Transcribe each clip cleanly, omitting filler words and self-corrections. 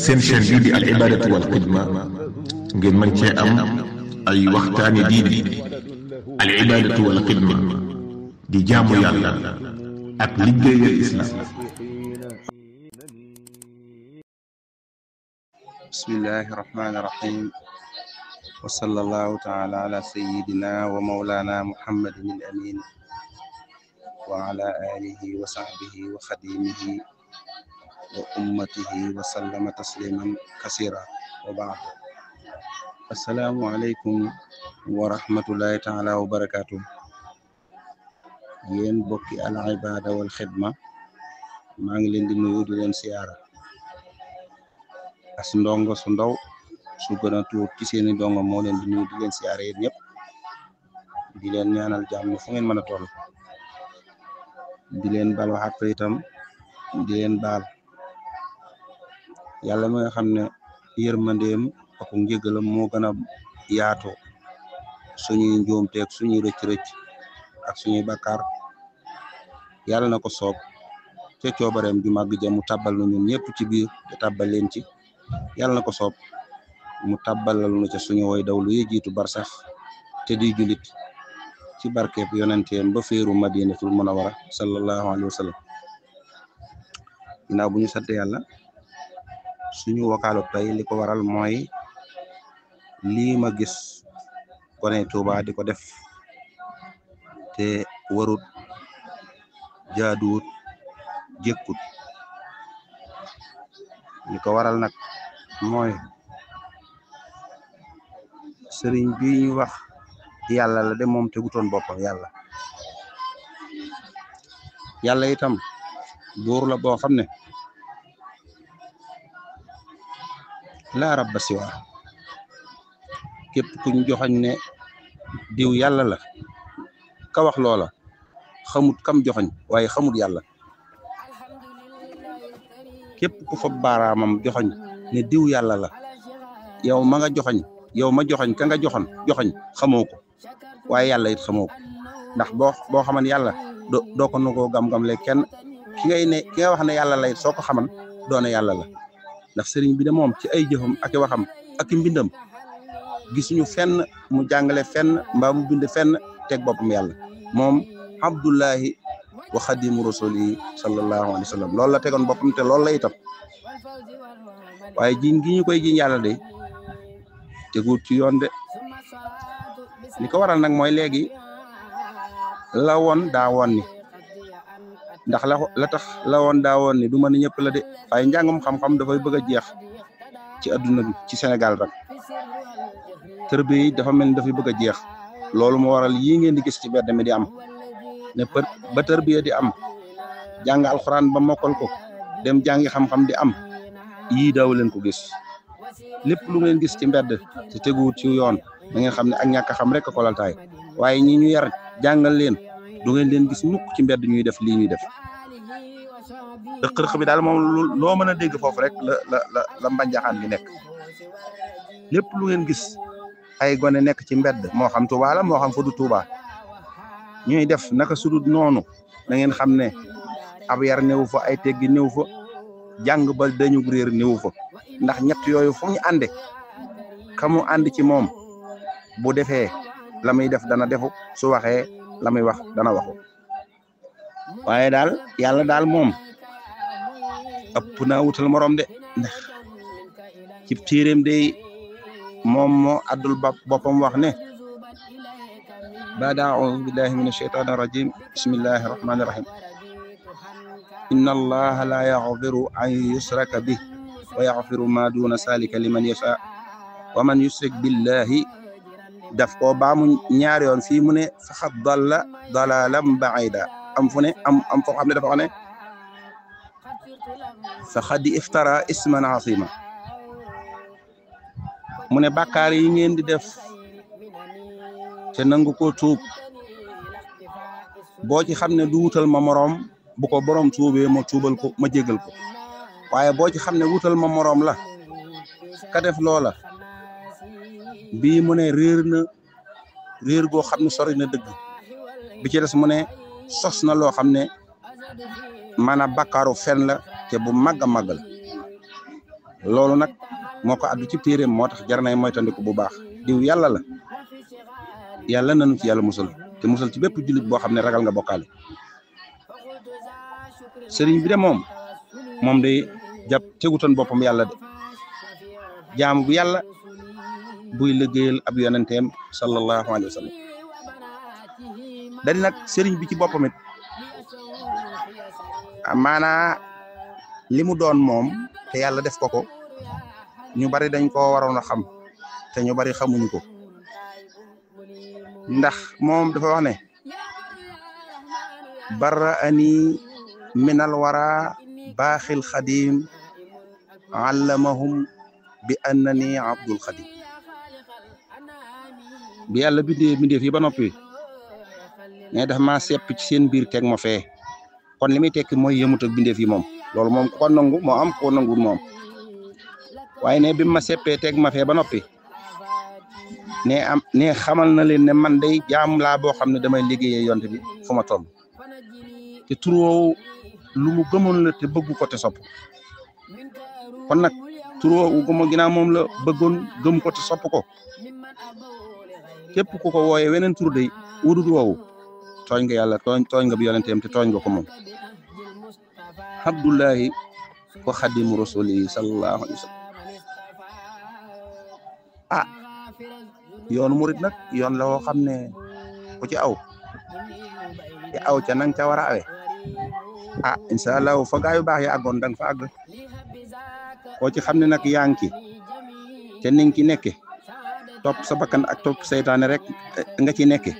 seen chaîne bii di al ibadatu wal xidma ngeen mën cee am ay waxtaani diine al ibadatu wal xidma di jaamu yàlla ak liggéeyal islam. bismillahi rahmaani rahim wa sallallahu taala ala sayidina wa maulana muhammadin al amin wa ala alihi wa sahbihi wa xadimihi wa ummatihi wa sallama tasliman kasira wa baad. assalaamu aleykum wa rahmatullahi taala wa barakatuh. yéen bokki al ibada wal xidma maa ngi leen di nuyu di leen siyaara. as ndongo su ndaw su gën a tuut ci seeni ndongo moo leen di nuyu di leen siyaara yéen ñëpp di leen ñaanal jàmm fu ngeen mën a toll, di leen baal waxaat itam di leen baal. yàlla mi nga xam ne yërmandeem ak njëgalam moo gën a yaatu suñuy njuumteeg suñuy rëcc-rëcc ak suñuy bakkaar, yàlla na ko soob ca coobareem ju màgg ja mu tàbbal na ñun ñëpp ci biir te tàbbal leen ci. yàlla na ko soob mu tàbbalal nu ca suñu way daw lu jiitu barsax te di julit ci barkeeb yonenteem ba féeru madinatul munawara sallallahu alayhi wa sallam. ginnaaw bu ñu sant yàlla, suñu wakaalu tey li ko waral mooy lii ma gis gone Tuuba di ko def te warut, jaaduwut, jékkut. li ko waral nag mooy sëriñ bi ñu wax yàlla la de moom tegutoon boppam yàlla itam buur la boo xam ne laa rabba siwa. képp kuñ joxañ ne diw yàlla la, ka wax loola xamut kam joxañ waaye xamut yàlla. képp ku fa baaraamam joxañ ne diw yàlla la, yow ma nga joxañ, yow ma joxañ ka nga joxañ xamoo ko, waaye yàlla it xamoo ko. ndax boo xaman yàlla doo ko nangoo gam-gam le kenn ki nga wax ne yàlla la it soo ko xaman doone yàlla la. ndax sëriñ bi de moom ci ay jëfam ak i waxam ak i mbindam gisuñu fenn mu jàngale fenn mbaa mu bind fenn teg boppam yàlla. moom abdullahi wa xadimu rasuli sallallahu alayhi wa sallam loolu la tegoon boppam te loolu la itam. waaye jiñ gi ñu koy jiñ yàlla de teguut ci yoon de. li ko waral nag mooy léegi la woon daa woon ni ndax la tax la woon daa woon ni du mën a ñëpp la de, waaye njàngum xam-xam dafay bëgg a jeex ci adduna bi ci Sénégal rek. tërbiya yi dafa mel ni dafay bëgg a jeex. loolu moo waral yii ngeen di gis ci mbedd mi di am ne ba tërbiya di am, jàng alxuraan ba mokkal ko, dem jàngi xam-xam di am, yii daaw leen ko gis. lépp lu ngeen gis ci mbedd te teguwut ci yoon da ngeen xam ne ak ñàkk a xam rek a kolaltaay. waaye ñi ñu yar jàngal leen du ngeen leen gis mukk ci mbedd ñuy def lii ñuy def. rëq-rëq bi daal moom loo mën a dégg foofu rek la mbanjaxaan bi nekk. lépp lu ngeen gis ay gone nekk ci mbedd, moo xam Tuuba la moo xam fu du Tuuba, ñuy def naka sudut noonu, da ngeen xam ne ab yar néew fa, ay teggi néew fa, jàng ba dañu réer néew fa. ndax ñett yooyu fu ñu ànde, xamu ànd ci moom bu defee la muy def dana defu, su waxee la muy wax dana waxu. waaye daal yàlla daal moom ëpp naa wutal morom de. ndax ci téeréem de moom moo addul boppam wax ne baada a'uudu billahi min ashaytaani rajim bismillahi rahmaani rahim inna allaha la yaghfiru an yusraka bih wa yaghfiru ma duna salika liman yasha wa man yushrik billahi. daf ko baamu ñaari yoon fii mu ne faqad dalla dalalan ba'ida, am fu ne am foo xam ne dafa wax ne faqad iftara isman azima. mu ne bàkkaar yi ngeen di def te nangu ko tuub, boo ci xam ne du wutal ma moroom, bu ko borom tuubee ma tuubal ko ma jégal ko. waaye boo ci xam ne wutal ma moroom la, ka def loola bii mu ne réer goo xam ne sori na dëgg. bi ci des mu ne sos na loo xam ne maanaam bakkaaru fen la te bu màgg a màgg la loolu nag moo ko addu ci téeréem moo tax jar nay moytandiku bu baax diw yàlla la yàlla nanu ci yàlla musal te musal ci bépp jullit boo xam ne ragal nga bokkaale sëriñ bi de moom day jàpp tegutoon boppam yàlla de jaamu bu yàlla buy liggéeyal ab yonenteem sallallahu alayhi wa sallam dadi nag sëriñ bi ci boppam it maanaa li mu doon moom te yàlla def ko ñu bari dañ koo waroon a xam te ñu bari xamuñu ko ndax moom dafa wax ne barra ani minal wara baaxil xadim allamahum bi annani abdul xadim bi yàlla bindee fii ba noppi ne daf maa sepp ci seen biir teg ma fee kon li muy tekki mooy yëmut ak bindee fii moom loolu moom ku ko nangu moo am ko nanguwul moom waaye ne bi ma seppee teg ma fee ba noppi ne xamal na leen ne man day jaam laa boo xam ne damay liggéeyee yonte bi fu ma toll te tur woowu lu mu gëmoon la te bëggu ko te sopp kon nag tur woowu gëmo ginnaaw moom la bëggoon gëm ko te sopp ko képp ku ko wooyee weneen tur day wudut woowu tooñ nga yàlla tooñ nga bi yonenteem te tooñ nga ko moom abdullahi wa xadimu rasuli sallallahu alayhi wa sallam yoonu murit nag yoon la woo xam ne ku ci aw te aw ca nang ca war a awe incha allah fa gaa yu baax yi àggoon danga fa àgg koo ci xam ne nag yaa ngi ci te ni nga ci nekke topp sa bakkan ak topp seytaane rek nga ci nekke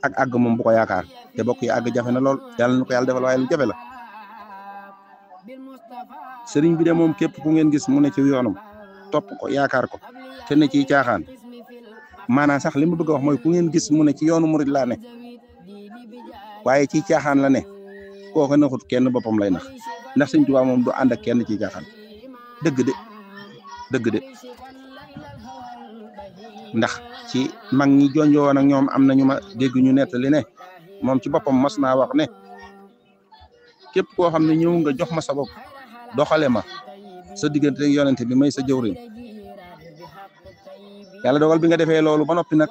ak àgg moom bu ko yaakaar te bokk yi àgg jafe na lool yàlla na ko yàlla defal waaye lu jafe la sëriñ bi de moom képp ku ngeen gis mu ne ci yoonam topp ko yaakaar ko te ne ciy caaxaan maanaam sax li mu bëgg a wax mooy ku ngeen gis mu ne ci yoonu murid laa ne waaye ci caaxaan la ne kooku naxut kenn boppam lay nax ndax Sëñ Tuubaa moom du ànd ak kenn ci caaxaan dëgg de ndax ci mag ñi jonjoo woon ak ñoom am na ñu ma dégg ñu nettali ne moom ci boppam mos naa wax ne képp koo xam ne ñëw nga jox ma sa bopp doxale ma sa diggante ak yonente bi may sa jëwriñ yàlla dogal bi nga defee loolu ba noppi nag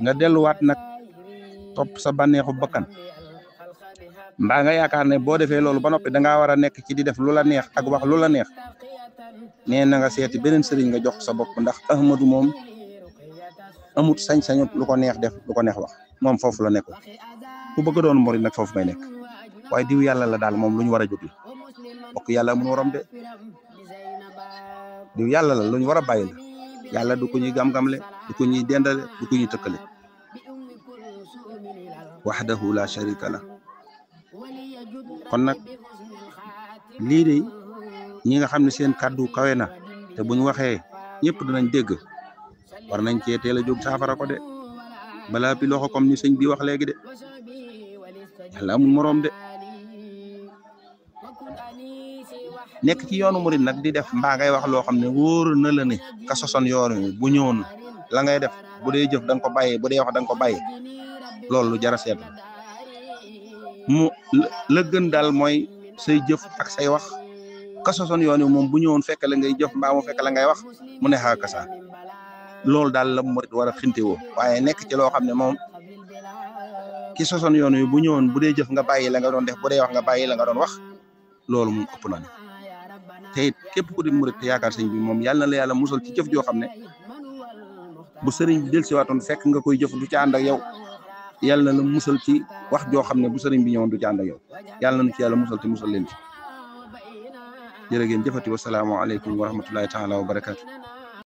nga delluwaat nag topp sa bànneexu bakkan mbaa nga yaakaar ne boo defee loolu ba noppi dangaa war a nekk ci di def lu la neex ak wax lu la neex nee na nga seeti beneen sëriñ nga jox sa bopp ndax Ahmadu moom amut sañ-sañu lu ko neex def lu ko neex wax moom foofu la nekk ku bëgg doon murid nag foofu may nekk waaye diw yàlla la daal moom lu ñu war a jóg la bokk yàlla mun waram de diw yàlla la lu ñu war a bàyyi la yàlla du ko ñuy gam-gamle du ko ñuy dendale du ko ñuy tëkkale wahdahu la sharika la kon nag lii de ñi nga xam ne seen kàddu kawe na te buñ waxee ñëpp dinañ dégg war nañ cee teel a jóg saafara ko de balaa bi loxo comme ni sëñ bi wax léegi de yàlla amul moroom de nekk ci yoonu murid nag di def mbaa ngay wax loo xam ne wóor na la ne ka soson yoon wi bu ñëwoon la ngay def bu dee jëf da nga ko bàyyi bu dee wax da nga ko bàyyi loolu lu jar a seet mu la gën daal mooy say jëf ak say wax ka soson yoon wi moom bu ñëwoon fekk la ngay jëf mbaa mu fekk la ngay wax mu ne xaaka sa loolu daal la murid war a xinte woo waaye nekk ci loo xam ne moom ki soson yoon wi bu ñëwoon bu dee jëf nga bàyyi la nga doon def bu dee wax nga bàyyi la nga doon wax loolu moom ëpp na te it képp ku di murid te yaakaar sëñ bi moom yàlla na la yàlla musal ci jëf joo xam ne bu sëriñ bi dellusiwaatoon fekk nga koy jëf du ci ànd ak yow yàlla na la musal ci wax joo xam ne bu sëriñ bi ñëwoon du ci ànd ak yow yàlla na nu ci yàlla musal te musal leen ci jërë ngeen jëfati wa salaamu aleykum wa rahmatullahi taala wa barakaatu